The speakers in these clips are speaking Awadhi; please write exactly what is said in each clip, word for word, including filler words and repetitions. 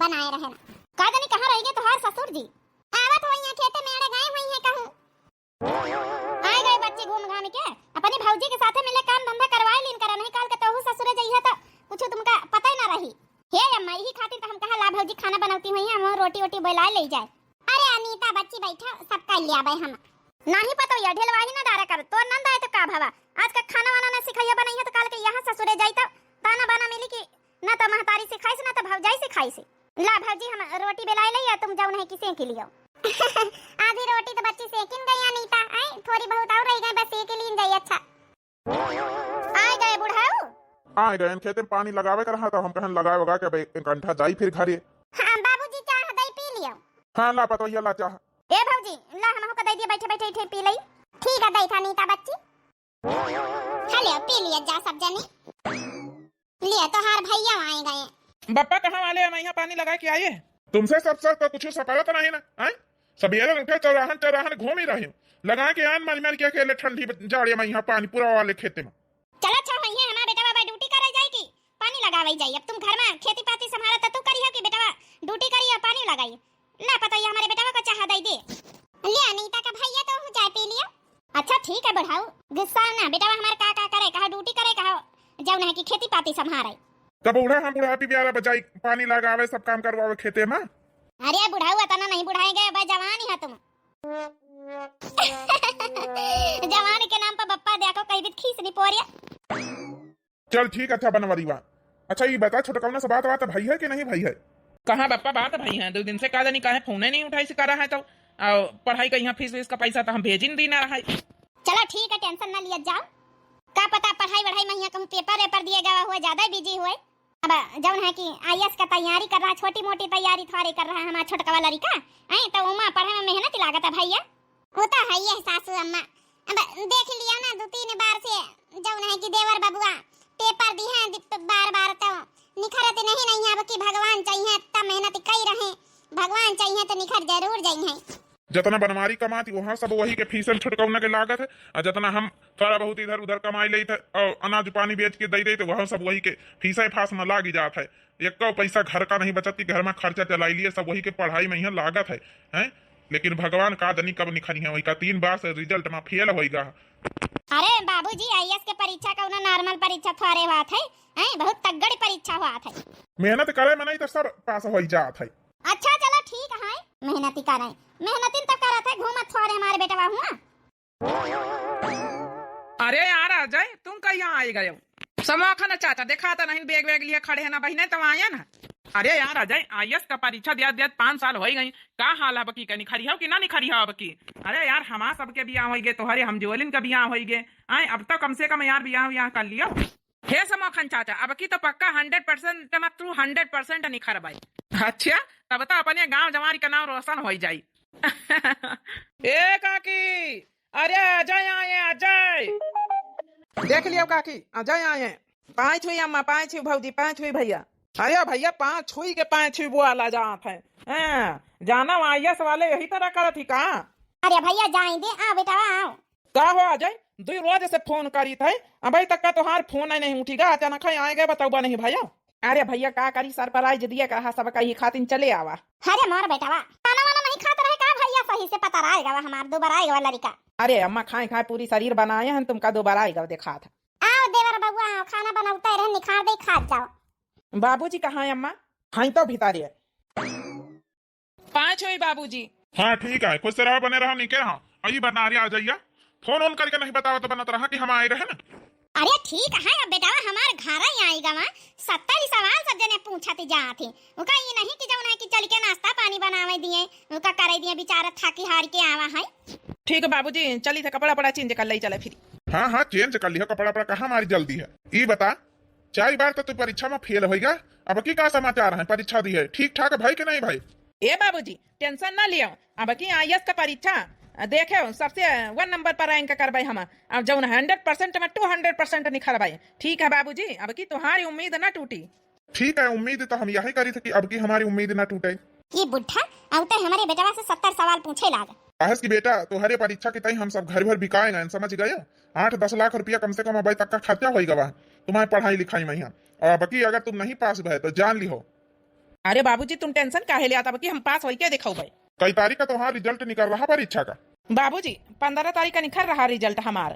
बनाए रहे ना। का जानी कहाँ रह गए तोहार ससुर जी? आवत होइहैं, खेते में अड़े गए होइहैं कहूँ। आए गए बच्ची घूम घाम के, अपनी भौजी के साथे मिले काम धंधा करवाए लीन करा, नहीं काल के तोहू ससुरे जइहे तो कुछ तुमका पता ही ना रही। हे अम्मा, यही खातिर तो हम कहा ला भौजी खाना बनौती हुई है, हम रोटी वोटी बेलाए ले जाए। अरे अनीता बच्ची बैठा, सब कर लिया भाई हम। नहीं पता ये ढेलवाही ना डारा कर, तोर नंद आए तो का भवा, आज का खाना वाना ना सिखाइया बनाई है तो काल के यहाँ ससुरे जाई तो ताना बाना मिली कि ना तो महतारी सिखाइस, ना तो भौजाई सिखाइस। ला भौजी, हम रोटी बेलाई लई, या तुम जाओ नहीं कि सेंक लियो। आधी रोटी तो बच्ची सेंकिन गई अनीता, आई थोड़ी बहुत और रह गई, बस सेंक लीन जाई। अच्छा, आए गए बुढ़ऊ। आए गए, खेते में पानी लगावे के रहा, तो हम कहन लगाए वगा के अब एक घंटा जाई फिर घरे। हाँ बाबूजी, चाह दई पी लियो। हाँ ला पतोहिया ला चाह। ए भौजी, ला हमहू को दई दिया, बैठे बैठे इठे पी लई। ठीक है, दई था अनीता बच्ची। हेलो, पी लिया जा सब जने। लिया, तोहार भैया आए गए। बप्पा कहाँ वाले, हम यहाँ पानी लगा के आए। तुमसे सब सब तो कुछ सपावत नहीं ना, आए? सबेरे उठे चौराहन चौराहन घूम ही रहे हो। लगा के आन मारी मारी के अकेले ठंडी जाड़े में यहाँ पानी पूरा वाले खेते में। चला अच्छा, वहीं हमारा बेटा बाबा ड्यूटी करे जाए कि पानी लगावे जाए। अब तुम घर में खेती पाती संभाला तो तू करियो कि बेटा ड्यूटी करियो, पानी लगाई। ला पतोहिया, हमारे बेटवा को चाह दई दे। ले अनीता का भैया तो हूँ चाय पी लियो। अच्छा ठीक है बुढ़ऊ, गुस्सा ना, बेटवा हमारे का का करे, कहा ड्यूटी करे, कहा जौन है कि खेती पाती संभारे। तब बूढ़ा हम बुढ़ापी प्यारा बजाई, पानी लगावे, सब काम करवावे खेते में। अरे बुढ़ऊ, इतना नहीं बुढ़ाएंगे, अब जवान ही है तुम। जवान के नाम पर बप्पा देखो कई भी खीस नहीं पोरिया। चल ठीक, अच्छा बनवरीवा। अच्छा ये बता छोटकौना से बात बात भई है कि नहीं भई है? कहाँ बप्पा बात भई है, दो दिन से का जानी काहे फोने नहीं उठाई से करा है तो, और पढ़ाई का यहाँ फीस वीस का पैसा तो हम भेजिन दी ना रहा है। चला ठीक है, टेंशन ना लिया जाओ। का पता पढ़ाई वढ़ाई में यहाँ कहूँ पेपर वेपर दिए गवा हुए, ज्यादा बिजी हुए। अब जौन है कि आईएएस का तैयारी कर रहा, छोटी मोटी तैयारी थोड़े कर रहा है हमारा छोटकवा लड़िका। आई तो उमा पढ़े में मेहनत लागत है भैया। वो तो है ये सासू अम्मा, अब देख लिया ना दो तीन बार से जौन है कि देवर बबुआ पेपर दी है दि-, बार बार तो निखरत नहीं नहीं। अब कि भगवान चाहिए इतना मेहनत कई रहे, भगवान चाहिए तो निखर जरूर जाई है। जतना बनवारी कमाती वहाँ सब वही के फीसन छोटकौना के लागत है, और जतना हम थोड़ा बहुत इधर उधर कमाई लेत है और अनाज पानी बेच के दे देते वहाँ सब वही के फीसे फास में लागी जात है। एको पैसा घर का नहीं बचत कि घर में खर्चा चलाई लिए, सब वही के पढ़ाई में यहाँ लागत है, हैं? लेकिन भगवान का जनी कब निखरी है, वही का तीन बार से रिजल्ट में फेल होई गा। अरे बाबूजी, आईएएस के परीक्षा कौनो नॉर्मल परीक्षा थोड़े बात है, हैं? बहुत तगड़ी परीक्षा हुआ है। मेहनत करे में नहीं तो सब पास होई जात है। अच्छा चलो ठीक है, मेहनती करे, मेहनतिन तो करत है, घूमत थोड़े हमारे बेटवा हुआ। अरे यार अजय, तुम कहिया आइ गयो? समाखन चाचा, देखात नहीं, बैग वैग लिए खड़े है ना बहिने, तब आया ना। अरे यार अजय, आईएएस का परीक्षा दिया दिया पाँच साल होइ गई, का हाल है अबकी का, निखरी हो कि ना निखरी हो अबकी? अरे यार, हमार सबके बियाह होइ गए, तोहरे हम जोलिन का बियाह होइ गए, आए अब तो कम से कम यार बियाह बियाह कर लियो। हे समाखन चाचा, अबकी तो पक्का हंड्रेड परसेंट में तू हंड्रेड परसेंट निखरबाई। अच्छा, तब तो अपने गांव जवारी का नाम रोशन होइ जाई। ए काकी, अरे अजय आए, अजय। देख लियो काकी, अजय आए। पाँच हुई अम्मा, पाँच हुई भौजी, पाँच हुई भैया। अरे भैया, पाँच हुई के पाँच हुई बोला जात है। हाँ, जाना आईएएस वाले यही तरह करत ही का? अरे भैया जाए दे, आ बेटा आओ। का हो अजय, दुई रोज से फोन करीत है, अबे तक का तोहार फोन नहीं उठी गा, अचानक है आए गए बतौबा नहीं भैया। अरे भैया का करी, सरप्राइज दिए का रहा, सब कही खातिन चले आवा। अरे मोर बेटवा, खाना वाना नहीं खात रहे का भैया? सही से पता रहे गवा हमार दोबारा आए गवा लड़िका। अरे अम्मा खाए खाए पूरी शरीर बनाए हैं, तुमका दोबारा आए गवा देखात है। आओ देवर बबुआ, आओ, खाना बनौते रहे, निखार दे, खात जाओ। बाबूजी कहाँ है अम्मा? हैं तो भीतर है। पाँच हुई बाबूजी। हाँ ठीक है, खुश रहा, बने रहा, निके रहा। अई बनारे आ जाइया, फोन ओन करके नहीं बतावा तो बनत रहा कि हम आए रहे ना। अरे ठीक है, अब बेटवा हमार घर ही आई गवा, सत्तर सवाल सब जने पूछत जात ही। उका ई नहीं कि जौन है कि चल के नाश्ता पानी बनावे दिए, उका करे दिए, बेचारा थाकी हार के आवा है। ठीक है बाबूजी, चली थे कपड़ा पड़ा चेंज कर ले, चले फिर। हाँ हाँ, चेंज कर लिया कपड़ा पड़ा, कहाँ हमारी जल्दी है। ई बता, चार बार तो तू परीक्षा में फेल होइगा, अब की का समाचार है? परीक्षा दी है, ठीक ठाक है भाई कि नहीं भाई? ए बाबूजी, टेंशन ना लियो, अब की आईएएस का परीक्षा, अ, देखे सबसे वन नंबर पर रैंक करबै हम। अब जौन हंड्रेड परसेंट में टू हंड्रेड परसेंट निखरबै। ठीक है बाबूजी, अब की तुम्हारी उम्मीद ना टूटी। ठीक है, उम्मीद तो हम यही करी थे कि अब की हमारी उम्मीद ना टूटे। ये बुढ़ा, अब तो हमारे बेटवा से सत्तर सवाल पूछे लाग। काहे कि बेटा, तोहरे परीक्षा की तई हम सब घर भर बिकाए गए, समझ गए? आठ दस लाख रुपया कम से कम अबे तक का खर्चा होई गवा तुम्हारे पढ़ाई लिखाई में यहाँ। और अब की अगर तुम नहीं पास भए तो जान लिहो, अरे बाबूजी, तुम tension काहे लेत, अब की हम पास होई के दिखाउबे। कई तारीख का तोहार result निकल रहा परीक्षा का? बाबूजी, पन्द्रह तारीख का निकल रहा result हमार।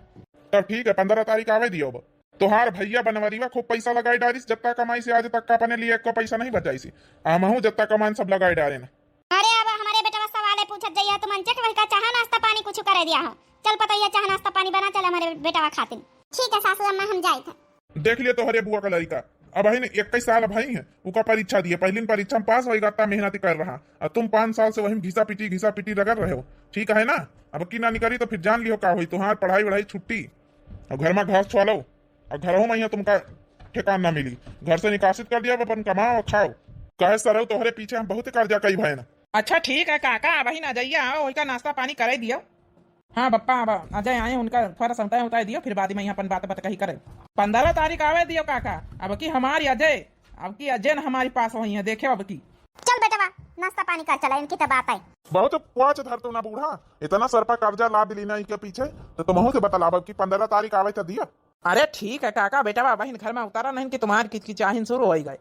तब ठीक है, पन्द्रह तारीख आवे दियो। अब तोहार भैया बनवरीवा खूब पैसा लगाई डारिस, जत्ता कमाई से आज तक का अपने लिए एको पैसा नहीं बचाई सी। हमहू जत्ता कमान सब लगाई डारे ना। अरे अब हमरे बेटवा सवाले पूछत जइया, तुम अंचे के वही का चाहा नाश्ता पानी कुछ करे दिया हो। चल पतैया, चाहा नाश्ता पानी बना, चल हमरे बेटवा खातिन। ठीक है सासू अम्मा, हम जाइत है। देख लिए तोहरे बुआ का लड़का, अबहिन इक्कीस साल भई है, उका परीक्षा दिए, पहली परीक्षा में पास होई, इतना मेहनत कर रहा, और तुम पाँच साल से वही घिसा पिटी घिसा पिटी रगड़ रहे हो। ठीक है ना, अब की ना निकली तो फिर जान लियो का होई, तुम्हार पढ़ाई वढ़ाई छुट्टी, और घर में घास छुआलो, और घरों में यहाँ तुमका ठिकान ना मिली। घर से निकासित कर दिया, अब अपन कमाओ और खाओ। कहे सरऊ तोहरे पीछे हम बहुत कर्जा कई भयन। अच्छा ठीक है काका, अबहिन अजैया आओ, वही का नाश्ता पानी करे दियो। हाँ बप्पा, अब अजय आए, उनका थोड़ा समताए उताए दियो, फिर बाद में यहाँ अपन बात बात कही करे। पन्द्रह तारीख आवे दियो काका, अब की हमारी अजय, अब की अजय न हमारी पास वही है, देखे अब की। चल बेटवा, नाश्ता पानी कर चला, इनकी तो बात है। बहुत क्वाच धर तू ना बूढ़ा, इतना सर पर कर्जा लाद ली ना इनके पीछे, तो तुमहू से बतलाब कि पन्द्रह तारीख आवे तो दिया। अरे ठीक है काका, बेटवा बहिन घर में उतारा नहीं कि तुम्हारी किचकिचाहिन शुरू होई गए।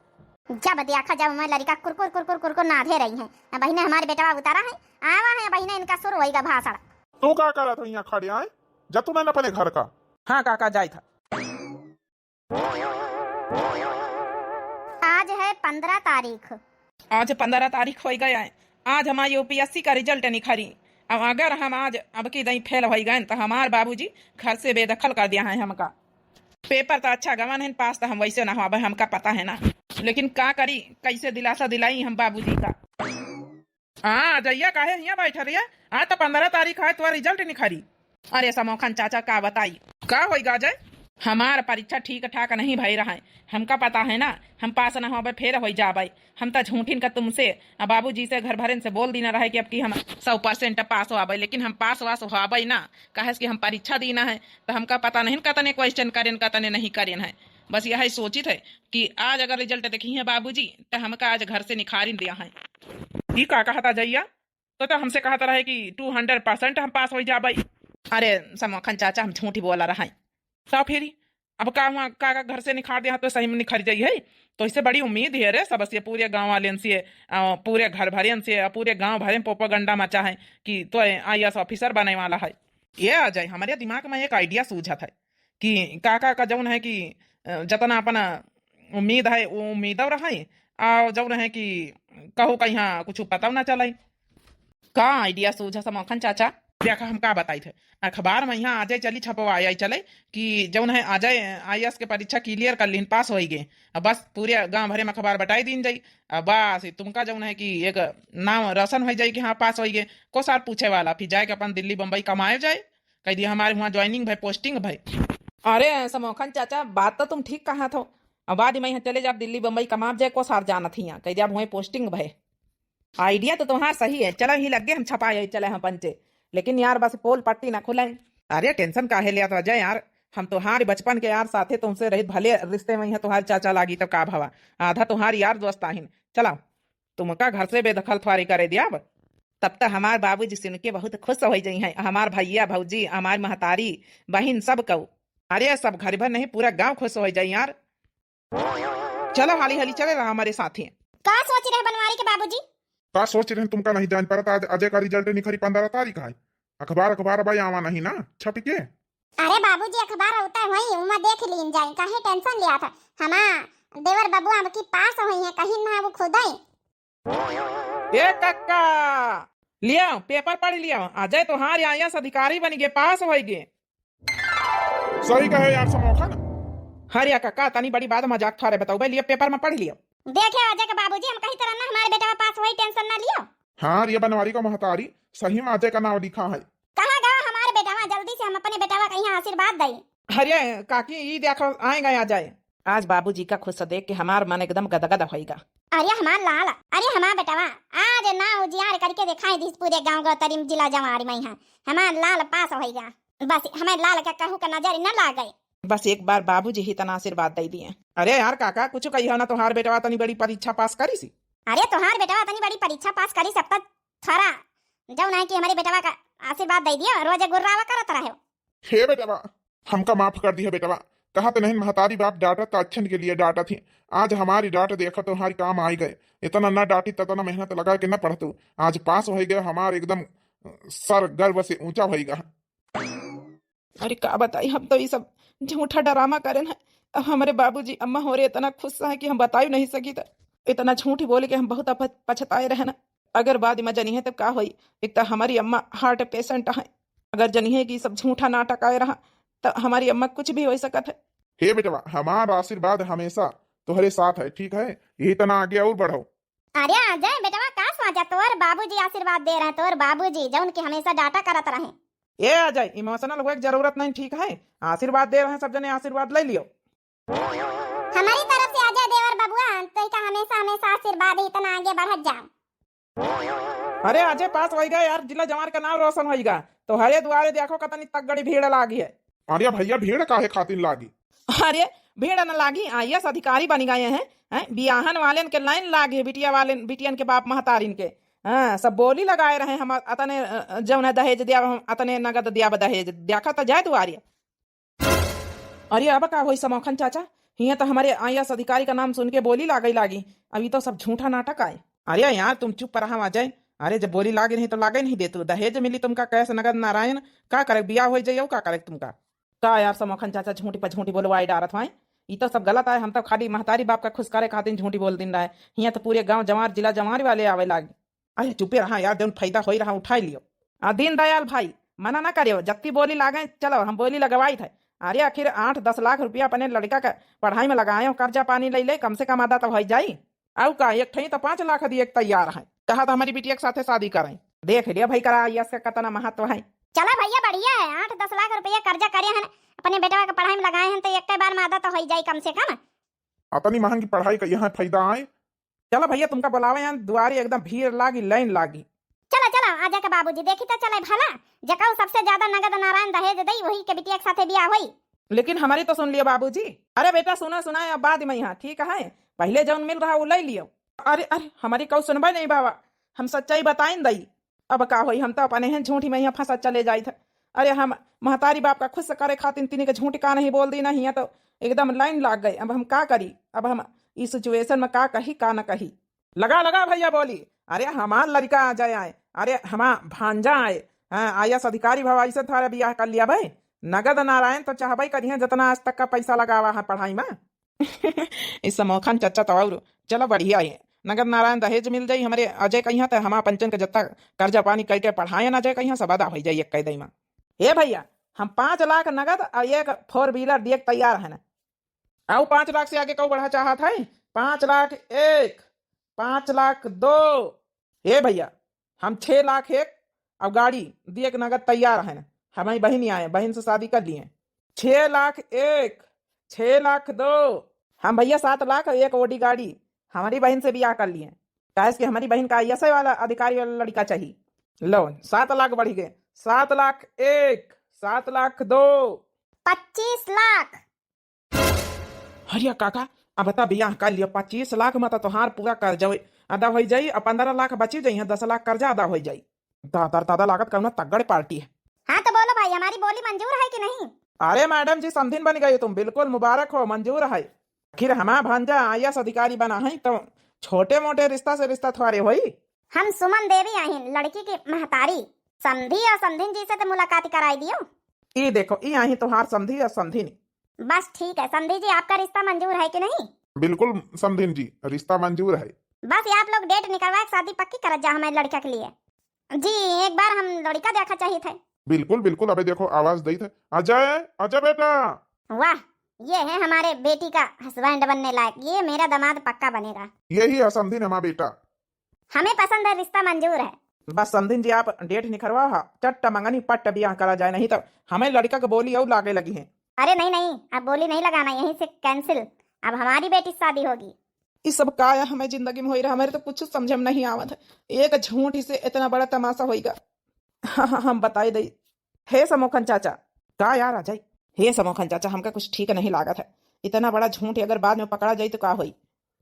जब देखा जब मैं लड़का कुरकुर कुरकुर कुरकुर नाधे रही है, बहिने हमारे बेटवा उतारा है, आवा है बहिने इनका शुरू होई गए भाषण। तू का करत हो यहाँ खड़े आए? जा तू ना अपने घर का। हाँ काका, जाई था। आज है पन्द्रह तारीख। आज पन्द्रह तारीख होई गया है। आज हमार यूपीएससी का result निखरी। अब अगर हम आज अब की दई फेल होई गए तो हमार बाबूजी घर से बेदखल कर दिया है हमका। पेपर तो अच्छा गवन है, पास तो हम वैसे ना होबे, हमका पता है ना, लेकिन का करी, कैसे दिलासा दिलाई हम बाबूजी का। हाँ अजैया, काहे हियाँ बैठल रहिया? आज तो पन्द्रह तारीख है, तोर result निखरी। अरे समोखन चाचा, का बताई, का होई गा अजय? हमार परीक्षा ठीक ठाक नहीं भई रहा है, हमका पता है ना, हम पास ना होबे, फेल होई जाबे। हम तो झूठिन का तुमसे आ बाबूजी से घर भरेन से बोल दीना रहे कि अब की हम सौ percent पास होबे, लेकिन हम पास वास होबे ना, काहे से कि हम परीक्षा दीना है, तो हमका पता नहीं कतने question करेन कतने नहीं करेन है। बस यही सोचित है कि आज अगर result देखी है बाबूजी, तो हमका आज घर से निखारिन दिया है। ई का कहता अजैया? तो, तो हमसे कहत रहे कि two hundred percent हम पास होई जाबे। अरे समोखन चाचा, हम झूठी बोला रहे। तो फिर अब का हुआ, का, का घर से निखार दिया तो सही में निखर जाई है। तो इससे बड़ी उम्मीद है रे सबसे, पूरे गाँव वालेन से, अ, पूरे घर भरेन से, अ, पूरे गाँव भरे में propaganda मचा है कि तो आईएएस officer बने वाला है। ये अजय, हमारे दिमाग में एक idea सूझत है कि काका का जौन है कि, अ, जतना अपना उम्मीद है, वो उम्मीद और है, और जौन है कि कहू कहीं कुछ पता ना चले। का idea सूझा समोखन चाचा? देखा, हम का बताई थे, अखबार में यहाँ अजय चली छपवाए आई चले कि जौन है अजय आईएएस के परीक्षा clear कर लीन, पास होई गए। अब बस पूरे गांव भरे में अखबार बटाई दीन जाई। अब बस तुमका जौन है कि एक नाम रोशन हो जाई कि हाँ, पास होई गए। को सार पूछे वाला, फिर जाए के अपन दिल्ली बम्बई कमाए जाए, कह दिया हमारे वहाँ joining भई, posting भई। अरे समोखन चाचा, बात तो तुम ठीक कहा थो। अब बाद में यहाँ चले जाब दिल्ली बम्बई कमाब जाए, को सार जानत हिया, कह दिया वहीं posting भई। Idea तो तुम्हार सही है, चला ही लग गए हम छपाए, चले हम पंचे। लेकिन यार बस पोल पट्टी ना खुले। अरे tension काहे लिया था अजय यार, हम तुम्हारे बचपन के यार साथे तुमसे रहित, भले रिश्ते में यहाँ तुम्हारे चाचा लागी तो का भवा, आधा तुम्हारे यार दोस्त आहिन। चला, तुमका घर से बेदखल थ्वारी करे दिया अब। तब तो हमार बाबूजी सुन के बहुत खुश हो जाई हैं, हमार भैया भौजी, हमार महतारी बहिन सब कऊ। अरे सब घर भर नहीं, पूरा गांव खुश हो जाई यार। चलो हाली हाली चले रहा हमारे साथे। का सोच रहे बनवारी के बाबूजी? का सोच रहे तुमका नहीं जान परत, आज अजय का result निखरी पन्द्रह तारीख है, अखबार अखबार भाई आवा नहीं ना छप के। अरे बाबूजी, अखबार होता है वही, उमा देख लीन जाए, काहे tension लिया था। हमा देवर बबुआ अब की पास हुई है, कहीं ना वो खुदे। ए कक्का, लिया paper पढ़ लिया, अजय तोहार आईएएस अधिकारी बन गए, पास होई गए। सही कहे यार समोखन। हरिया कक्का, तनी बड़ी बात मजाक थोड़े बताओ भाई, लिया paper में पढ़ लिया। देखे अजय के बाबूजी, हम कही तरह ना हमारे बेटवा पास होई, tension ना लियो। हाँ रे बनवारी का महतारी, सही में अजय का नाम लिखा है। कहाँ गवा हमारे बेटवा, जल्दी से हम अपने बेटवा का यहाँ आशीर्वाद दई। अरे काकी, ई देखो, आए गए अजय। आज बाबूजी का खुश देख के हमार मन एकदम गदगद होइगा। अरे हमार लाल, अरे हमार बेटवा, आज ना उजियार करके दिखाई दीस पूरे गांव गौतरी में, जिला जवार में यहाँ हमार लाल पास होइगा। बस हमार लाल का कहू का नजर न लागे। बस एक बार बाबूजी ही तना आशीर्वाद दे दिए। अरे यार काका, कुछ कही हो ना, तोहार बेटवा तनी बड़ी परीक्षा पास करी सी। अरे तोहार बेटवा तनी बड़ी परीक्षा पास करी, सब तक थोड़ा जौन है कि हमारे बेटवा का आशीर्वाद दे दियो, रोजे गुर्रावा करत रहे। हे बेटवा, हमका माफ कर दिया बेटवा, कहत नहीं महतारी बाप डांटत तो अच्छन के लिए डांटत ही। आज हमारी डांट देखो तुम्हारी काम आई गए। इतना ना डांटी तो इतना मेहनत लगा के ना पढ़तू। आज पास हो गए हमार एकदम सर गर्व से ऊंचा होइगा। अरे का बताई, हम तो ये सब झूठा ड्रामा करेन है। अब हमरे बाबूजी अम्मा होरे इतना खुश है कि हम बताई नहीं सकी था। इतना झूठ बोल के हम बहुत पछताए रहे ना। अगर बाद में जनिहे तब का होई? एक तो हमारी अम्मा हार्ट पेशेंट है, अगर जनिहे कि सब झूठा नाटक आए रहा तो हमारी अम्मा कुछ भी हो सकत है। हे बेटवा, हमार आशीर्वाद हमेशा तोहरे साथ है, ठीक है? यही तना आगे और बढ़ो। अरे अजय बेटवा, का साँचा तोर बाबूजी आशीर्वाद दे रहे हैं, तोर बाबूजी जौन की हमेशा डांटा करत रहे। ए अजय, इमोशनल होए के जरूरत नहीं, ठीक है? आशीर्वाद दे रहे हैं सब जने, आशीर्वाद ले लियो। हमारी तरफ से अजय देवर बबुआ, तो का हमेशा हमेशा आशीर्वाद ही तना आगे बढ़त जाओ। अरे अजय, पास होइगा यार, जिला जवार का नाम रोशन होइगा। तो हरे दुआरे देखो कतनी तगड़ी भीड़ लागी है। अरे भैया, भीड़ काहे खातिर लागी? अरे भीड़ न लागी, आईएएस अधिकारी बनी गए हैं, हैं? बियाहन वालेन के लाइन लागी है, बिटिया वालेन, बिटियन के बाप महतारिन के। हाँ, सब बोली लगाए रहे हम अतने, अ, जौन दहेज दिया, हम अतने नगद दिया दहेज, देखा तो जाए दुआरे। अरे अब का होई समोखन चाचा, हियाँ तो हमारे आईएएस अधिकारी का नाम सुन के बोली लागई लागी। अब ई तो सब झूठा नाटक आए। अरे यार तुम चुप रहा अजय। अरे जब बोली लागे नहीं तो लागे नहीं दे तू, दहेज मिली तुमका कैश नगद नारायण। का करे, बियाह हो जाई, का करे तुमका? का यार समोखन चाचा, झूठी पर झूठी बोलवाई डारत हुआ। ई तो सब गलत आए। हम तो खाली महतारी बाप का खुश करे खातिर झूठी बोल दिन रहे। हियाँ तो पूरे गाँव जवार, जिला जवार वाले आवे लागे। अरे चुपे रहा यार, जौन फायदा होई रहा उठाई लियो। आ दीनदयाल भाई, मना ना करियो, जत्ती बोली लागे चलो, हम बोली लगवाई थे। अरे आखिर आठ दस लाख रुपया अपने लड़का का पढ़ाई में लगाए, कर्जा पानी ले ले, कम से कम आधा तो हो जाई। आउ का, एक ठई तो पाँच लाख दिए के तैयार है, कहा तो हमारी बिटिया के साथे शादी करें। देख लिया भाई करा आईएएस का कितना महत्व है। चला भैया बढ़िया है, आठ दस लाख रुपया कर्जा करे हैं, अपने बेटवा के पढ़ाई में लगाए हैं तो एक बार में आधा तो हो जाई कम से कम। अतनी महंगी पढ़ाई का यहाँ फायदा आए। चला भैया, तुमका बुलावे हैं दुआरे, एकदम भीड़ लागी, लाइन लागी। चला चला, आजा के बाबूजी देखी तो चले भला, जकाऊ सबसे ज्यादा नगद नारायण दहेज दई, वही के बिटिया के साथे बियाह होई। लेकिन हमारी तो सुन लियो बाबूजी। अरे बेटा सुना सुना, अब बाद में यहाँ, ठीक है, पहले जौन मिल रहा वो ले लियो। अरे अरे, हमारी कऊ सुनबे नहीं बाबा, हम सच्चाई बताइन दई। अब का होई, हम तो अपने हैं झूठी में यहाँ फंसा चले जाई थे। अरे हम महतारी बाप का खुश करे खातिर तिनी के झूठी का नहीं बोल दी ना, हियाँ तो एकदम लाइन लाग गए। अब हम का करी, अब हम इस सिचुएशन में का कही का न कही। लगा लगा भैया बोली, अरे हमार लड़का आ जाए आए, अरे हमार भांजा आए, हाँ आईएएस अधिकारी भवा, ऐसे थारा बियाह कर लिया भाई। नगद नारायण तो चाहबे करिए जितना आज तक का पैसा लगावा है पढ़ाई में। इस समोखन चच्चा तो और चलो बढ़िया है, नगद नारायण दहेज मिल जाई हमरे अजय कहिया, तो हमार पंचन के जत्ता कर्जा पानी कई के पढ़ाए ना अजय कहिया, सब अदा हो जाई एक कई दई में। हे भैया, हम पाँच लाख नगद और एक फोर व्हीलर दिए के तैयार है ना। आउ पाँच लाख से आगे कऊ बढ़ा चाहत है? पाँच लाख एक, पाँच लाख दो। हे भैया, हम छह लाख एक और गाड़ी दिए के नगद तैयार है ना। हमारी बहन ही आए, बहन से शादी कर लिए। छह लाख एक, छह लाख दो। हम भैया सात लाख एक ओडी गाड़ी हमारी बहन से बियाह कर लिए। काहे कि हमारी बहन का आईएएस वाला अधिकारी वाला लड़का चाहिए। लो, सात लाख बढ़ गए, सात लाख एक, सात लाख दो। पच्चीस लाख। अरे काका, अब बता बियाह कर लियो, पच्चीस लाख में तो तोहार पूरा कर्जा अदा हो जाई, अब पन्द्रह लाख बची जाई, दस लाख कर्जा अदा हो जाई। दादा दादा, लागत कौनो तगड़ पार्टी है। हाँ तो बोलो भाई, हमारी बोली मंजूर है कि नहीं? अरे मैडम जी, समधिन बन गई तुम, बिल्कुल मुबारक हो, मंजूर है। आखिर हमार भांजा आईएएस अधिकारी बना है तो छोटे मोटे रिश्ता से रिश्ता थोड़े होई। हम सुमन देवी आहिन, लड़की की महतारी। समधी और समधिन जी से तो मुलाकात कराई दियो। ई देखो, ई आही तोहार समधी और समधिन। बस ठीक है समधी जी, आपका रिश्ता मंजूर है कि नहीं? बिल्कुल समधिन जी, रिश्ता मंजूर है। बस आप लोग डेट निकलवा के शादी पक्की करत जा हमारे लड़का के लिए। जी, एक बार हम लड़का देखा चाहिए थे। बिल्कुल बिल्कुल, अबे देखो आवाज दई थे। अजय, अजय बेटा। वाह, ये है हमारे बेटी का हस्बैंड बनने लायक, ये मेरा दामाद पक्का बनेगा। यही है समधिन हमारा बेटा। हमें पसंद है, रिश्ता मंजूर है। बस समधिन जी, आप डेट निकलवाओ हा, चट्ट मंगनी पट्ट बियाह करा जाए, नहीं तो हमें लड़का के बोली और लागे लगी है। अरे नहीं नहीं, अब बोली नहीं लगाना, यहीं से कैंसिल, अब हमारी बेटी से शादी होगी। ई सब का है हमें जिंदगी में होई रहा, मेरे तो कुछ समझ में नहीं आवत है। एक झूठी से इतना बड़ा तमाशा होइगा। हाँ, हाँ, हम बताई दई। हे समोखन चाचा। का यार अजय? हे समोखन चाचा, हमका कुछ ठीक नहीं लागत है। इतना बड़ा झूठ अगर बाद में पकड़ा जाई तो का होई?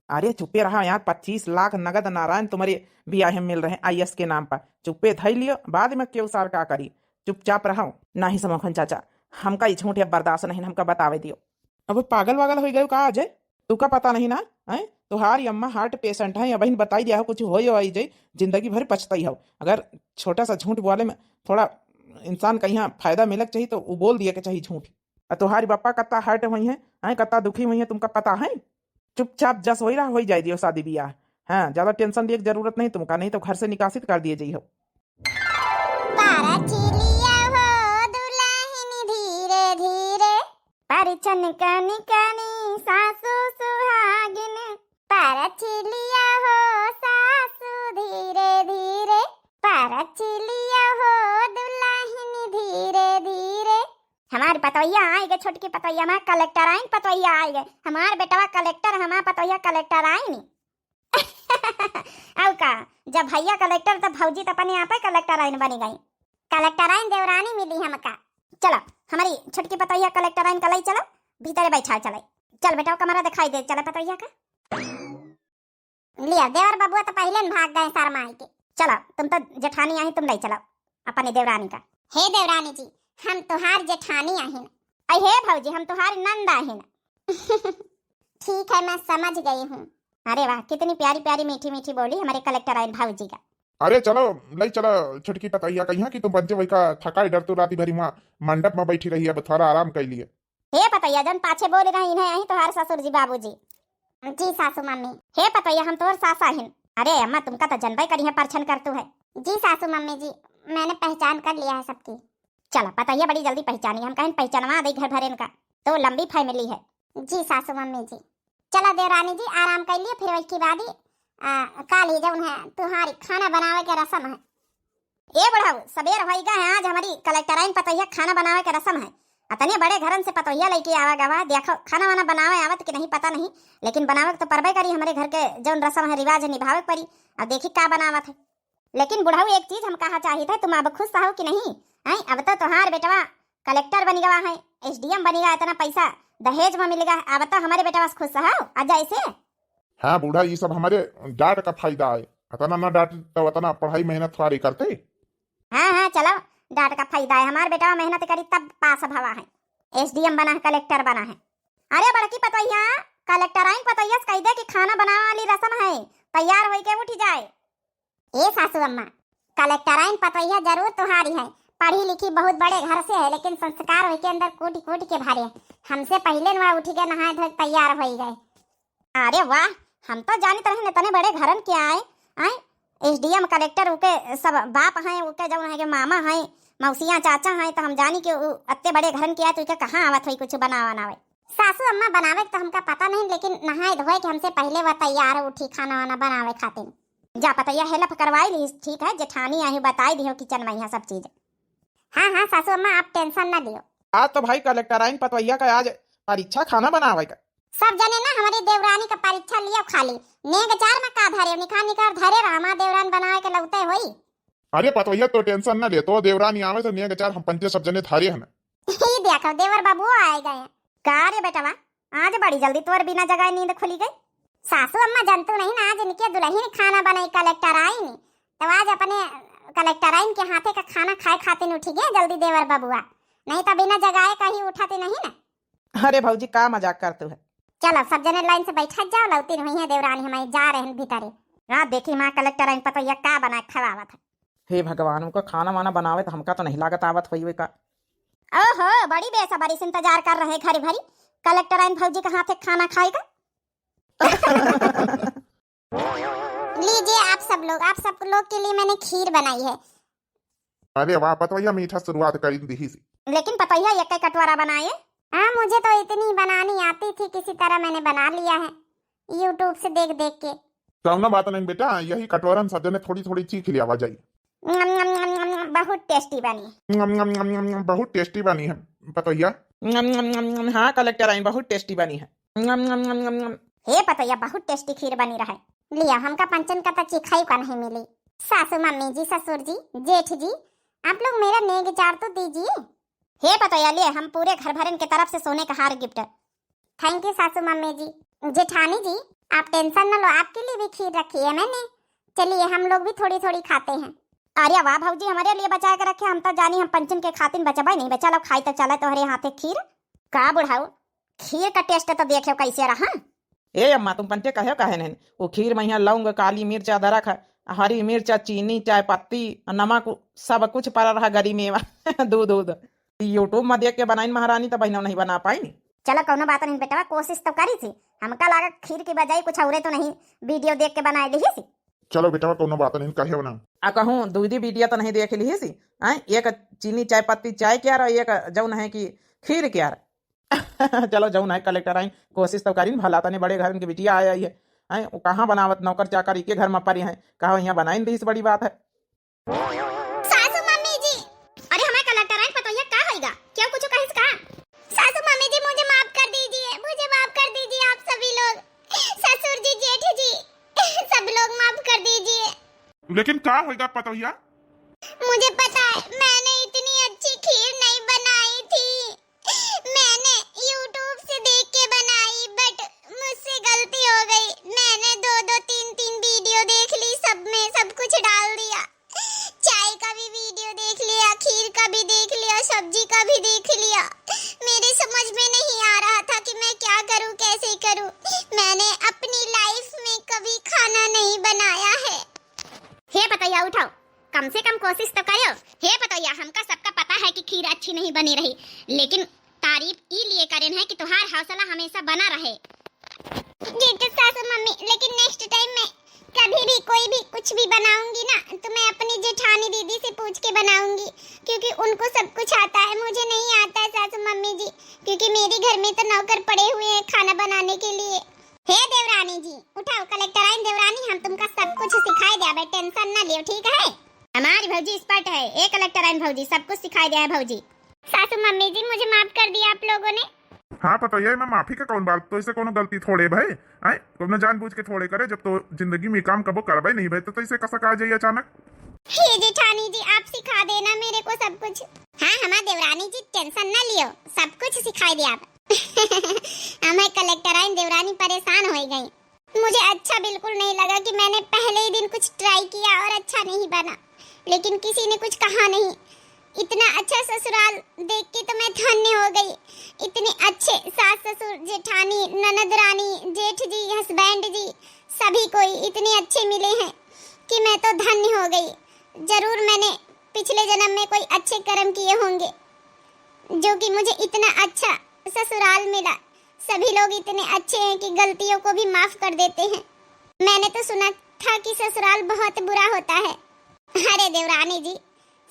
अरे चुपे रहा यार, पच्चीस लाख नगद नारायण तुम्हारे बियाह में मिल रहे आईएएस के नाम पर। चुप्पे धई लियो, बाद में केहू सार का करी। चुपचाप रहो। नहीं समोखन चाचा, हमका ई झूठ अब बर्दाश्त नहीं, हमका बतावे दियो। अब पागल वागल होइ गयो का अजय? तुका पता नहीं ना, हैं? तुहारी अम्मा heart patient है, अबहिन बताई दिया हो, कुछ होयो आई जाई, जिंदगी भर पछताई हो। अगर छोटा सा झूठ बोले में थोड़ा इंसान कहीं फायदा मिलक चाहिए तो वो बोल दिया के चाहिए झूठ। आ तुहारी बप्पा कत्ता hurt हुई हैं, हैं? कत्ता दुखी हुई हैं, तुमका पता है? चुपचाप जस होई रहा, होई जाए दियो शादी बियाह। हाँ, ज्यादा tension लिए के जरूरत नहीं तुमका, नहीं तो घर से निकासित कर दिए जाई हो। परछिलिया हो दुलहिन धीरे धीरे, परिछन कनी कनी सासु सुहागिन। परछिलिया हो सासु धीरे धीरे, परछिलिया हो दुलहिन धीरे धीरे। हमार पतोहिया आइ गए, छोटकी पतोहिया, हमार कलेक्टराइन पतोहिया आइ गए। हमार बेटवा कलेक्टर, हमार पतोहिया कलेक्टराइन। अउ का, जब भैया कलेक्टर, तब भौजी त अपने आपे कलेक्टराइन बनी गई। कलेक्टराइन देवरानी मिली हमका। चलो, हमारी छोटकी पतोहिया कलेक्टराइन का लई चलो, भीतरे बैठा चले। चल बेटा, वो कमरा दिखाई दे, चले पतोहिया का। लिया, देवर बबुआ तो पहिले न भाग गए शर्माई के। चलो, तुम तो जेठानी आई, तुम लई चलो अपने देवरानी का। हे देवरानी जी, हम तुहार जेठानी आहिन। अई हे भौजी, हम तुहार नंद आहिन। ठीक है, मैं समझ गई हूँ। अरे वाह, कितनी प्यारी प्यारी मीठी मीठी बोली हमारे कलेक्टराइन भौजी का। अरे चलो, लई चलो छोटकी पतोहिया, कहिया कि तुम पंचे वही का थकाई डर तो राती भरी वहाँ मंडप में बैठी रही, अब थोड़ा आराम कर लिए। हे पतोहिया, जन पाछे बोल रही हैं, यही तुहार ससुर जी बाबूजी। जी सासू मम्मी। हे पतोहिया, हम तोर सास आहिन। अरे अम्मा, तुमका तो जनबे करी है, परछन करतू है। जी सासू मम्मी जी, मैंने पहचान कर लिया है सबकी। चला, पतोहिया बड़ी जल्दी पहचानी, हम कहें पहचानवा दे घर भरेन का, तो लंबी family है। जी सासू मम्मी जी। चला देवरानी जी, आराम कर लिए, फिर वही के बाद ही, आ, काल ही जब उन्हें तुहारी खाना बनावे के रसम है। ए बुढ़ऊ, सबेर होई गा है, आज हमारी कलेक्टराइन पतोहिया खाना बनावे के रसम है। अतने बड़े घरन से पतोहिया लइके आवा गवा, देखो खाना वाना बनावे आवत कि नहीं पता नहीं, लेकिन बनावे के तो परबे करी, हमारे घर के जौन रसम है रिवाज है निभावे के परी। अब देखी का बनावत है। लेकिन बुढ़ऊ एक चीज हम कहा चाहित है, तुम अब खुश हो कि नहीं? हैं, अब तो तुहार बेटवा कलेक्टर बनी गवा है, S D M बनी गवा, इतना पैसा दहेज में मिल गवा, अब तो हमारे बेटवा से खुश हो, अजा ऐसे। हाँ बूढ़ा, ये सब हमारे डांट का फायदा है, अतना ना डांट तो अतना पढ़ाई मेहनत थोड़ी करते। हाँ, हाँ, चलो, डांट का फायदा है, हमार बेटवा मेहनत करी तब पास भवा है, S D M बना है, कलेक्टर बना है। अरे बड़की पतोहिया, कलेक्टराइन पतोहिया से कह दे कि खाना बनावे वाली रसम है, तैयार होई के उठ जाए। ए सासू अम्मा, कलेक्टराइन पतोहिया जरूर तुहारी है, पढ़ी लिखी बहुत बड़े घर से है, लेकिन संस्कार वही के अंदर कूटि कूटि के भरे। हमसे पहिले नुआ उठी के नहाए धोए के तैयार होई गए। अरे वाह, हम तो जानित रहे इतने बड़े घरन के आए, आए, S D M कलेक्टर उके सब बाप हैं, उके जौन है के मामा हैं, मौसिया चाचा हैं, तो हम जानी कि उ अत्ते बड़े घरन के आए, तो उके कहाँ आवत होई कुछ बनावा नावे। सासू अम्मा बनावे के तो हमका पता नहीं, लेकिन नहाए धोए के हमसे पहिले वह तैयार उठी खाना वाना बनावे खातिर। जा पतैया help करवाई ली, ठीक है, जेठानी आई बताई दियो kitchen में यहाँ सब चीज। हाँ, हाँ, सासू अम्मा, आप tension ना लियो। आज तो भाई कलेक्टराइन पतवैया का आज परीक्षा खाना बनावे का। सब जने ना हमारी देवरानी का परीक्षा लियो खाली। नेग चार में का धरे, निखार निखार धरे रहा, हमार देवरान बनावे के लौटे होई। अरे पतवैया, तो tension ना ले, तो देवरानी आवे तो नेग चार हम पंचे सब जने धरे हन। ई देखो, देवर बाबू आए गए। का रे बेटवा, आज बड़ी जल्दी तोर बिना जगाए नींद खुली गई। सासू अम्मा, जानतू नहीं ना, आज इनके दुल्हन खाना बनाई कलेक्टराइन, तो आज अपने कलेक्टराइन के हाथे का खाना खाए खातिर उठी गए जल्दी देवर बबुआ, नहीं तो बिना जगाए कहीं उठाते नहीं ना। अरे भौजी, का मजाक करतू है? चलो, सब जने line से बैठा जाओ, लौती नहीं है देवरानी हमारी, जा रहे हैं भीतरे। हाँ, देखी माँ कलेक्टराइन पतैया का बना के खवावत है। हे भगवान, उनका खाना वाना बनावे तो हमका तो नहीं लागत आवत होई का। ओहो, बड़ी बेसब्री से इंतजार कर रहे घड़ी भरी, कलेक्टराइन भौजी के हाथे खाना खाए का। लीजिए आप सब लोग, आप सब लोग के लिए मैंने खीर बनाई है। अरे वाह पतवैया, मीठा शुरुआत कर दी सी। लेकिन पतवैया एक ही कटोरा बनाए। हाँ, मुझे तो इतनी बनानी आती थी, किसी तरह मैंने बना लिया है YouTube से देख देख के। कौनो बात नहीं बेटा, यही कटोरन सब जने थोड़ी थोड़ी चीख लिया जाई। नम, नम, नम, नम, नम, बहुत tasty बनी। नम, नम, नम, नम, नम, बहुत tasty बनी है पतोहिया। नम, नम, नम, नम, हाँ कलेक्टराइन, बहुत tasty बनी है। नम, नम, नम, नम, नम। हे पतोहिया, बहुत tasty खीर बनी रहे। लिया, हमका पंचन का तो चिखाई का नहीं मिली। सासू मम्मी जी, ससुर जी, जेठ जी, आप लोग मेरा नेग चार तो दीजिए। हे पतोहिया, ले हम पूरे घर भरन के तरफ से सोने का हार gift। Thank you सासू मम्मी जी। जेठानी जी, आप tension न लो, आपके लिए भी खीर रखी है मैंने। चलिए, हम लोग भी थोड़ी थोड़ी खाते हैं। अरे वाह भौजी, हमारे लिए बचा के रखे, हम तो जानी हम पंचन के खातिन बचबे नहीं। बचा लो, खाई तो चले तोहरे हाथे खीर। का बुढ़ाऊ, खीर का taste तो देखेउ कैसे रहा। ए अम्मा, तुम पंचे कहेउ काहे नहीं? वो खीर में यहाँ लौंग, काली मिर्च, अदरक, हरी मिर्च, चीनी, चाय पत्ती, नमक, सब कुछ पड़ा रहा, गरी मेवा, दूध, दूध। YouTube में देख के बनाइन महारानी, तो बहिनौ नहीं बना पाइन। चलो, कौनो बात नहीं बेटवा, कोशिश तो करी थी। हमका लागा खीर की बजाय कुछ औरे तो नहीं video देख के बनाए लिही सी। चलो बेटवा, कौनो बात नहीं, कहेउ ना। आ कहूँ दूधी video तो नहीं देख लिही सी, आय? एक चीनी चाय पत्ती चाय क्यार, एक जौन है कि खीर क्यार। चलो, जौन है कलेक्टर आइन, कोशिश तो करीन, भला तने बड़े घर उनके बिटिया आया ही है। आय, वो कहाँ बनावत, नौकर चाकर इके घर में परी हैं, कहाँ यहाँ बनाइन दीस, बड़ी बात है। सासू मम्मी जी, अरे हमारे कलेक्टर आइन, पतोहिया का होइगा? क्यों, कुछ कहिस का? सासू मम्मी जी, मुझे माफ कर दीजिए, मुझे माफ कर दीजिए आप सभी लोग, ससुर जी, जेठ जी, सब लोग माफ कर दीजिए। लेकिन का होइगा पतोहिया? मुझे पता है, मैंने इतनी अच्छी खीर नहीं बनाई थी। मैंने YouTube से देख के बनाई, but मुझसे गलती हो गई। मैंने दो दो तीन तीन video देख ली, सब में सब कुछ डाल दिया। चाय का भी video देख लिया, खीर का भी देख लिया, सब्जी का भी देख लिया। मेरे समझ में नहीं आ रहा था कि मैं क्या करूं, कैसे करूं। मैंने अपनी life में कभी खाना नहीं बनाया है। हे पतोहिया, उठाओ, कम से कम कोशिश तो करो। हे पतोहिया, हमका सबका पता है कि खीर अच्छी नहीं बनी रही, लेकिन तारीफ ई लिए करेन है कि तुहार हौसला हमेशा बना रहे। जी तो सासू मम्मी, लेकिन next time मैं कभी भी कोई भी कुछ भी बनाऊंगी ना, तो मैं अपनी जेठानी दीदी से पूछ के बनाऊंगी, क्योंकि उनको सब कुछ आता है, मुझे नहीं आता है सासू मम्मी जी, क्योंकि मेरे घर में तो नौकर पड़े हुए हैं खाना बनाने के लिए। हे देवरानी जी, उठाओ, कलेक्टर आइन देवरानी, हम तुमका सब कुछ सिखाए द्याबे, tension ना लियो, ठीक है? हमारी भौजी expert है, ए कलेक्टर आइन भौजी, सब कुछ सिखाए द्या है भौजी। सासू मम्मी जी, मुझे माफ कर दिया आप लोगों ने। हाँ पतोहिया, एमे माफी का कौन बात, तो इसे कोनो गलती थोड़े भय, आय? कोनो जानबूझ के थोड़े करे, जब तो जिंदगी में काम कबो करबे नहीं भय, तो, तो इसे कसा का जाई अचानक? हे जेठानी जी, आप सिखा देना मेरे को सब कुछ। हाँ, हमार देवरानी जी, tension ना लियो, सब कुछ सिखाए द्याब। हमें कलेक्टर आइन देवरानी परेशान हो गई। मुझे अच्छा बिल्कुल नहीं लगा कि मैंने पहले ही दिन कुछ try किया और अच्छा नहीं बना, लेकिन किसी ने कुछ कहा नहीं। इतना अच्छा ससुराल देख के तो मैं धन्य हो गई। इतने अच्छे सास ससुर, जेठानी, ननद रानी, जेठ जी, husband जी, सभी कोई इतने अच्छे मिले हैं कि मैं तो धन्य हो गई। जरूर मैंने पिछले जन्म में कोई अच्छे कर्म किए होंगे, जो कि मुझे इतना अच्छा ससुराल मिला। सभी लोग इतने अच्छे हैं कि गलतियों को भी माफ कर देते हैं। मैंने तो सुना था कि ससुराल बहुत बुरा होता है। अरे देवरानी जी,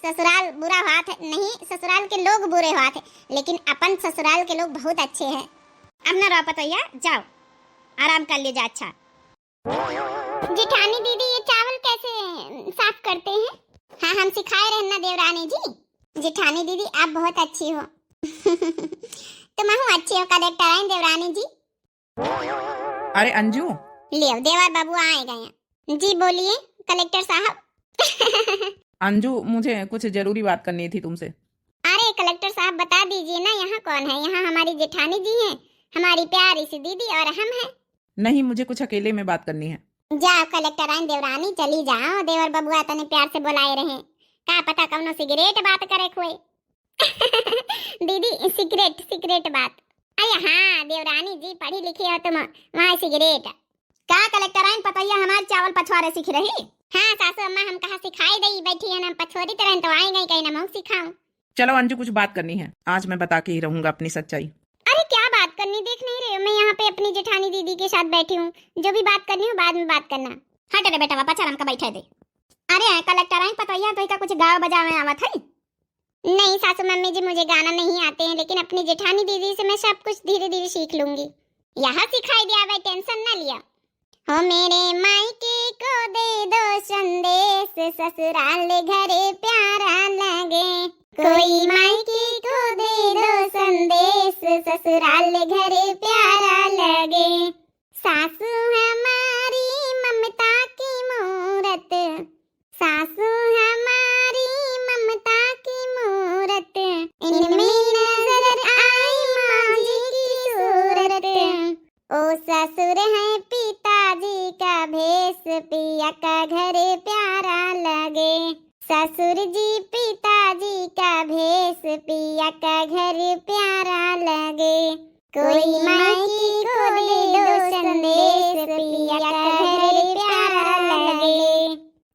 ससुराल बुरा होत है नहीं, ससुराल के लोग बुरे होत है, लेकिन अपन ससुराल के लोग बहुत अच्छे हैं। अब ना रो पतोहिया, जाओ आराम कर लीजिए। अच्छा जेठानी दीदी, ये चावल कैसे साफ करते हैं? हाँ, हम सिखाए रहन ना देवरानी जी। जेठानी दीदी, आप बहुत अच्छी हो। तुम हूँ अच्छी हो कलेक्टर आइन देवरानी जी। अरे अंजू। लियो, देवर बबुआ आए गए हैं। जी बोलिए कलेक्टर साहब। अंजू, मुझे कुछ जरूरी बात करनी थी तुमसे। अरे कलेक्टर साहब, बता दीजिए ना, यहाँ कौन है? यहाँ हमारी जेठानी जी हैं, हमारी प्यारी सी दीदी और हम हैं। नहीं, मुझे कुछ अकेले में बात करनी है। जाओ कलेक्टर आइन देवरानी, चली जाओ, देवर बबुआ तने प्यार से बुलाए रहे, का पता कौनो secret बात करे खोए। दीदी, secret, secret बात। अरे हाँ देवरानी जी, पढ़ी लिखी हो तुम, वहाँ secret। का कलेक्टर आइन पतोहिया हमार चावल पछोरे सीख रही? हाँ सासू अम्मा, हम कहा सिखाई दई, बैठी है ना पछोरी तरह, तो आई गई कहीं ना मऊ सिखाऊं। चलो अंजू, कुछ बात करनी है, आज मैं बता के ही रहूंगा अपनी सच्चाई। अरे क्या बात करनी, देख नहीं रहे हो मैं यहाँ पे अपनी जेठानी दीदी के साथ बैठी हूँ, जो भी बात करनी हो बाद में बात करना। हट रे बेटा, पछार हमका बैठे दे। अरे कलेक्टर आइन पतोहिया, तो का कुछ गाँव बजावे आवत है? नहीं सासू मम्मी जी, मुझे गाना नहीं आते हैं, लेकिन अपनी जेठानी दीदी से मैं सब कुछ धीरे धीरे सीख लूंगी। यहाँ सिखाई दिया भाई, tension ना लिया। हो मेरे मायके को दे दो संदेश, ससुराल घर प्यारा लगे। कोई मायके को दे दो संदेश, ससुराल घर प्यारा लगे। सासू हमारी ममता की मूरत, सासू हमारी ममता की मूरत, इनमें नजर आई माँ जी की सूरत। ओ ससुर है पिताजी का भेष, पिया का घर प्यारा लगे। ससुर जी पिताजी का भेष, पिया का घर प्यारा लगे। कोई मायके को दे दो संदेश, पिया का घर प्यारा लगे।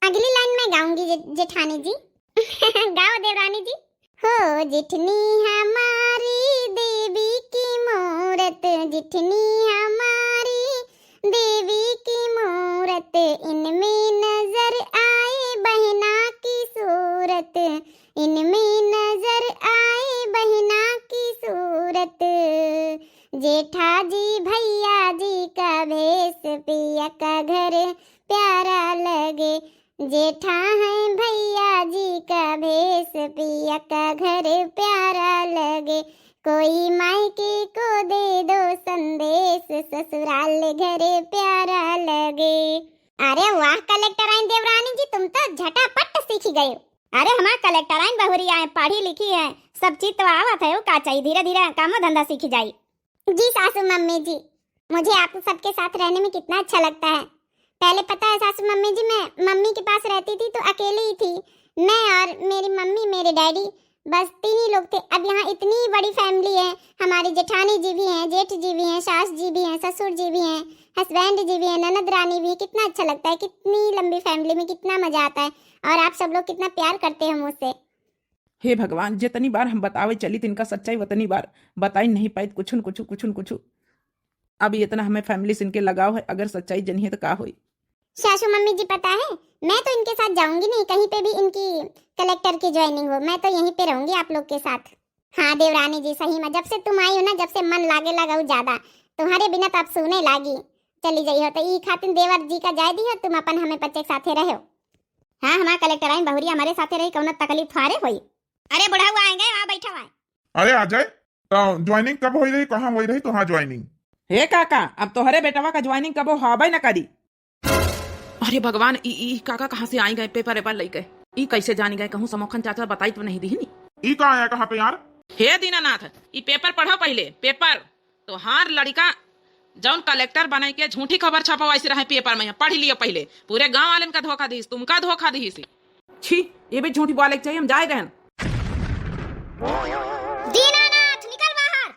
अगली लाइन मैं गाऊंगी जे-, जेठानी जी। गाओ देवरानी जी। हो जेठनी हमारी देवी की मूरत, जेठनी हमारी देवी की मूरत, इनमें नजर आए बहना की सूरत, इनमें नजर आए बहना की सूरत। जेठा जी भैया जी का भेष, पिया का घर प्यारा लगे। जेठा है भैया जी का भेष, पिया का घर प्यारा लगे। कोई मायके को दे दो संदेश, ससुराल घर प्यारा लगे। अरे वाह कलेक्टराइन देवरानी जी, तुम तो झटापट सीखी गए। अरे हमार कलेक्टराइन बहुरिया है, पढ़ी लिखी है, सब चीज तो आवत है, वो का चाहिए, धीरे धीरे कामो धंधा सीखी जाई। जी सासू मम्मी जी, मुझे आप सबके साथ रहने में कितना अच्छा लगता है। पहले पता है सासू मम्मी जी, मैं मम्मी के पास रहती थी तो अकेली ही थी, मैं और मेरी मम्मी, मेरे डैडी, बस तीन ही लोग थे। अब यहाँ इतनी बड़ी फैमिली है, हमारी जेठानी जी भी हैं, जेठ जी भी हैं, सास जी भी हैं, ससुर जी भी हैं, हस्बैंड जी भी हैं, ननद रानी भी हैं। कितना अच्छा लगता है, कितनी लंबी फैमिली में कितना मजा आता है, और आप सब लोग कितना प्यार करते हैं मुझसे। हे भगवान, जितनी बार हम बतावे चली तिनका सच्चाई, उतनी बार बताई नहीं पाइत कुछुन कुछु, कुछुन कुछु। अब इतना हमें फैमिली से इनके लगाव है, अगर सच्चाई जनिए तो का होई? सासू मम्मी जी, पता है, मैं तो इनके साथ जाऊंगी नहीं कहीं पे भी, इनकी कलेक्टर की ज्वाइनिंग हो, मैं तो यहीं पे रहूंगी आप लोग के साथ। हाँ देवरानी जी, सही में जब से तुम आई हो ना, जब से मन लागे लगा ज्यादा, तुम्हारे बिना तो अब सूने लागी। चली जाई हो तो ई खातिर देवर जी का जाए दी हो, तुम अपन हमें बच्चे के साथे रहो। हाँ, हमार कलेक्टराइन बहुरिया हमारे साथे रही, कौनो तकलीफ थोड़े होई। अरे बुढ़ऊ आएंगे, वहाँ बैठा हुआ है। अरे आ जाए, तो ज्वाइनिंग कब होई रही, कहाँ होई रही तोहार ज्वाइनिंग? हे काका, अब तोहरे बेटवा का ज्वाइनिंग कबो होबे न करी। अरे भगवान, ई, ई काका कहाँ से आई गए पेपर वेपर लेके? ई कैसे जानी गए? कहूँ समोखन चाचा बताई तो नहीं दीहनी। ई का आया कहाँ पे यार? हे दीनानाथ, ई पेपर पढ़ो पहिले, पेपर। तोहार लड़िका जौन कलेक्टर बने के झूठी खबर छपवाइस रहे पेपर में, पढ़ लियो पहिले। पूरे गाँव वालन का धोखा दीस, तुमका धोखा दीस। छी, ये भी झूठी बोले के चाहिए, हम जाए रहन। दीनानाथ, निकल बाहर।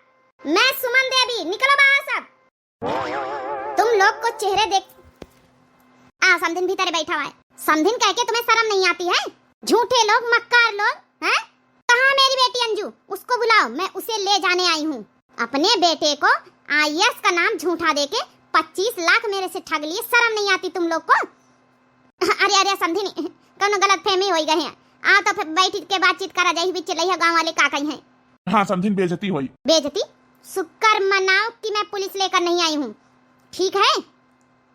मैं सुमन देवी, निकलो बाहर सब। तुम लोग को चेहरे देख, आ, समधिन भीतर बैठा हुआ है। समधिन कह के तुम्हें शर्म नहीं आती है? झूठे लोग, मक्कार लोग, हैं? कहाँ है मेरी बेटी अंजू? उसको बुलाओ, मैं उसे ले जाने आई हूँ। अपने बेटे को आईएएस का नाम झूठा देके पच्चीस लाख मेरे से ठग लिए, शर्म नहीं आती तुम लोग को? अरे, अरे, समधिन, कौनो गलतफहमी होई गए हैं। आ तो फिर बैठ के बातचीत करा जाई, बीच लइहा गाँव वाले का कही हैं। हाँ, समधिन, बेइज्जती होई। बेइज्जती? शुक्र मनाओ कि मैं पुलिस लेकर नहीं आई हूँ, ठीक है?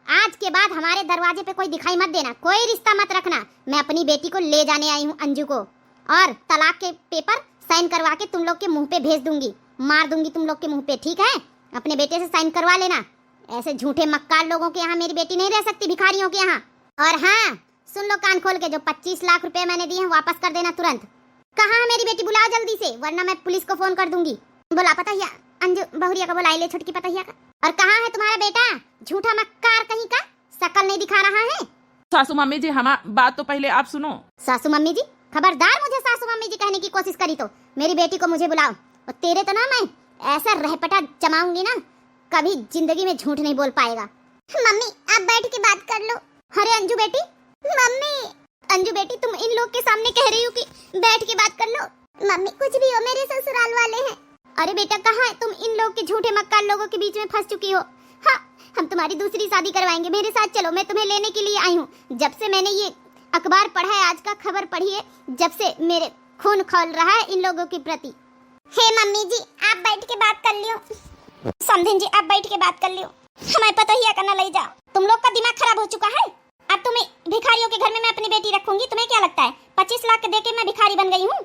आज के बाद हमारे दरवाजे पे कोई दिखाई मत देना, कोई रिश्ता मत रखना। मैं अपनी बेटी को ले जाने आई हूँ, अंजू को, और तलाक के पेपर साइन करवा के तुम लोग के मुंह पे भेज दूंगी, मार दूंगी तुम लोग के मुंह पे, ठीक है? अपने बेटे से साइन करवा लेना। ऐसे झूठे मक्कार लोगों के यहाँ मेरी बेटी नहीं रह सकती, भिखारियों के यहाँ। और हाँ, सुन लो कान खोल के, जो पच्चीस लाख रुपए मैंने दिए हैं, वापस कर देना तुरंत। कहाँ है मेरी बेटी? बुलाओ जल्दी से, वरना मैं पुलिस को फोन कर दूंगी। बोला पता हिया, अंजू बहुरिया का बोला, ले छोटकी पता हिया का। और कहाँ है तुम्हारा बेटा? झूठा मक्कार कहीं का, शकल नहीं दिखा रहा है। सासू मम्मी जी, हमार बात तो पहिले आप सुनो। सासू मम्मी जी, खबरदार मुझे सासू मम्मी जी कहने की कोशिश करी तो मेरी बेटी को मुझे बुलाओ। और तेरे तो ना मैं ऐसा रहपटा जमाऊंगी ना, कभी जिंदगी में झूठ नहीं बोल पाएगा। मम्मी, आप बैठ के बात कर लो। अरे अंजू बेटी। मम्मी। अंजू बेटी, तुम इन लोग के सामने कह रही हो कि बैठ के बात कर लो। मम्मी, कुछ भी हो, मेरे ससुराल वाले हैं। अरे बेटा, कहाँ है तुम इन लोग के झूठे मक्कार लोगों के बीच में फंस चुकी हो। हाँ, हम तुम्हारी दूसरी शादी करवाएंगे, मेरे साथ चलो, मैं तुम्हें लेने के लिए आई हूँ। जब से मैंने ये अखबार पढ़ा है, आज का खबर पढ़ी है, जब से मेरे खून खौल रहा है इन लोगों के प्रति। हे मम्मी जी, आप बैठ के बात कर लियो। समधिन जी, आप बैठ के बात कर लियो। हमारे पतोहिया का ना ले जाओ। तुम लोग का दिमाग खराब हो चुका है। अब तुम्हें भिखारियों के घर में मैं अपनी बेटी रखूंगी, तुम्हें क्या लगता है पच्चीस लाख दे के मैं भिखारी बन गई हूँ?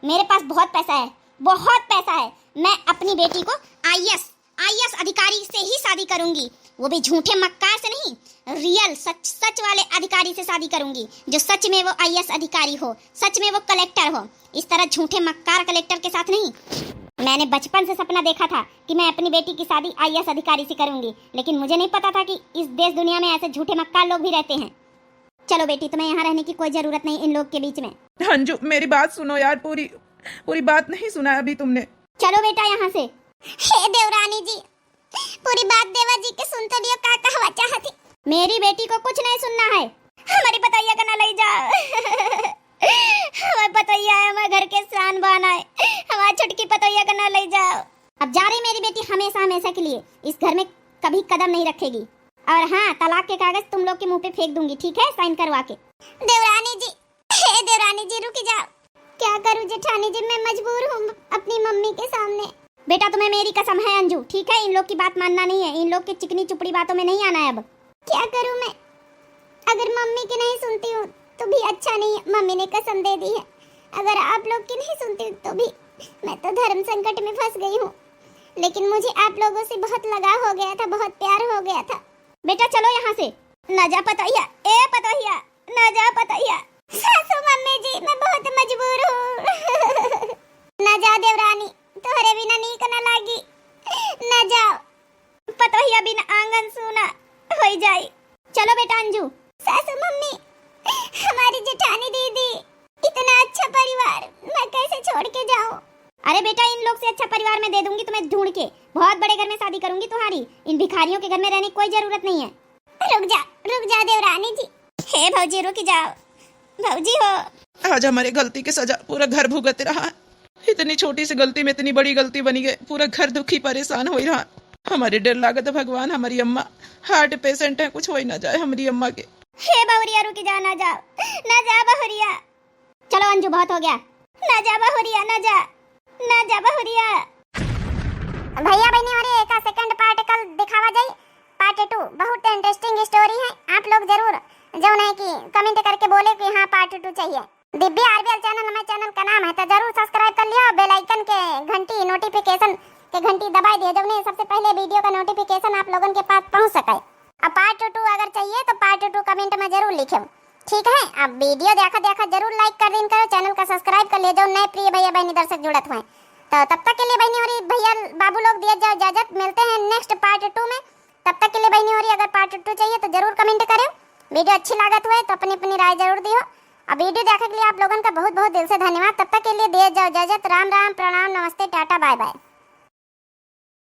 मेरे पास बहुत पैसा है, बहुत पैसा है। मैं अपनी बेटी को आईएएस, आईएएस अधिकारी से ही शादी करूंगी, वो भी झूठे मक्कार से नहीं, रियल सच, सच वाले अधिकारी से शादी करूंगी, जो सच में वो आईएएस अधिकारी हो, सच में वो कलेक्टर हो। इस तरह झूठे मक्कार कलेक्टर के साथ नहीं। मैंने बचपन से सपना देखा था कि मैं अपनी बेटी की शादी आईएएस अधिकारी से करूंगी, लेकिन मुझे नहीं पता था कि इस देश दुनिया में ऐसे झूठे मक्कार लोग भी रहते हैं। चलो बेटी, तुम्हें यहाँ रहने की कोई जरूरत नहीं इन लोग के बीच में। अंजू, मेरी बात सुनो यार, पूरी, पूरी बात नहीं सुना अभी तुमने। चलो बेटा यहाँ से। हे देवरानी जी, मेरी बेटी को कुछ नहीं सुनना है। हमारी पतोहिया का ना लई जाओ। हमारी पतोहिया है, हमारे घर के शान बान है। हमारी छोटकी पतोहिया का ना लई जाओ। अब जा रही मेरी बेटी, हमेशा हमेशा के लिए इस घर में कभी कदम नहीं रखेगी। और हाँ, तलाक के कागज तुम लोग के मुंह पे फेंक दूंगी, ठीक है, साइन करवा के। देवरानी जी, हे देवरानी जी, रुक जाओ। क्या करूं जेठानी जी, मैं मजबूर हूँ अपनी मम्मी के सामने। बेटा, तुम्हें मेरी कसम है अंजू, ठीक है, इन लोग की बात मानना नहीं है, इन लोग की चिकनी चुपड़ी बातों में नहीं आना है अब। क्या करूं मैं, अगर मम्मी की नहीं सुनती हूँ तो भी अच्छा नहीं है, मम्मी ने कसम दे दी है। अगर आप लोग की नहीं सुनती हूँ तो भी, मैं तो धर्म संकट में फंस गई हूँ, लेकिन मुझे आप लोगों से बहुत लगाव हो गया था, बहुत प्यार हो गया था। बेटा, चलो यहाँ से। ना जा पतोहिया, ए पतोहिया, ना जा पतोहिया। सासू मम्मी जी, मैं बहुत मजबूर हूँ। ना जा देवरानी, तोहरे बिना नीक ना लागी। ना जाओ। पतोहिया बिन आंगन सूना होई जाई। चलो बेटा अंजू। सासू मम्मी, हमारी जेठानी दीदी, इतना अच्छा परिवार मैं कैसे छोड़ के जाऊं? अरे बेटा, इन लोग से अच्छा परिवार मैं दे दूंगी तुम्हें ढूंढ के, बहुत बड़े घर में शादी करूंगी तुम्हारी। इन भिखारियों के घर में रहने की कोई जरूरत नहीं है। रुक जा, रुक जा देवरानी जी। हे भौजी, रुक जाओ। भौजी हो। आज हमारे गलती के सजा पूरा घर भुगत रहा है। इतनी छोटी सी गलती में इतनी बड़ी गलती बनी गई, पूरा घर दुखी परेशान होई रहा। हमारे डर लागत है भगवान, हमारी अम्मा हार्ट पेशेंट है, कुछ होई ना जाए हमारी अम्मा के। हे बहुरिया, रुक जा, ना जाओ, ना जा बहुरिया। चलो अंजू, बहुत हो गया। ना जा बहुरिया, ना जा, ना जा बहुरिया। भैया बहनी, अरे एका सेकंड पार्ट कल दिखावा जाई, पार्ट टू। बहुत इंटरेस्टिंग स्टोरी है। आप लोग जरूर जौन है कि कमेंट करके बोले कि हाँ पार्ट टू चाहिए। दिव्या आरबीएल चैनल हमारे चैनल का नाम है, तो जरूर सब्सक्राइब कर लिया, बेल आइकन के घंटी, नोटिफिकेशन के घंटी दबाई दिया, जौने सबसे पहले वीडियो का नोटिफिकेशन आप लोगन के पास पहुँच सके। अब पार्ट टू अगर चाहिए तो पार्ट टू कमेंट में जरूर लिखें, ठीक है। अब वीडियो देखा देखा जरूर लाइक कर दिन करो, चैनल का सब्सक्राइब कर लिया, जौन नए प्रिय भैया बहनी दर्शक जुड़त हुए। तो तब तक के लिए बहनी और भैया बाबू लोग दिया जाओ इजाजत, मिलते हैं नेक्स्ट पार्ट टू में। तब तक के लिए बहनी और अगर पार्ट टू चाहिए तो जरूर कमेंट करें, वीडियो अच्छी लागत हुए तो अपनी अपनी राय जरूर दियो। अब वीडियो देखे के लिए आप लोगन का बहुत बहुत दिल से धन्यवाद। तब तक के लिए दिया जाओ इजाजत, राम राम, प्रणाम, नमस्ते, टाटा, बाय बाय।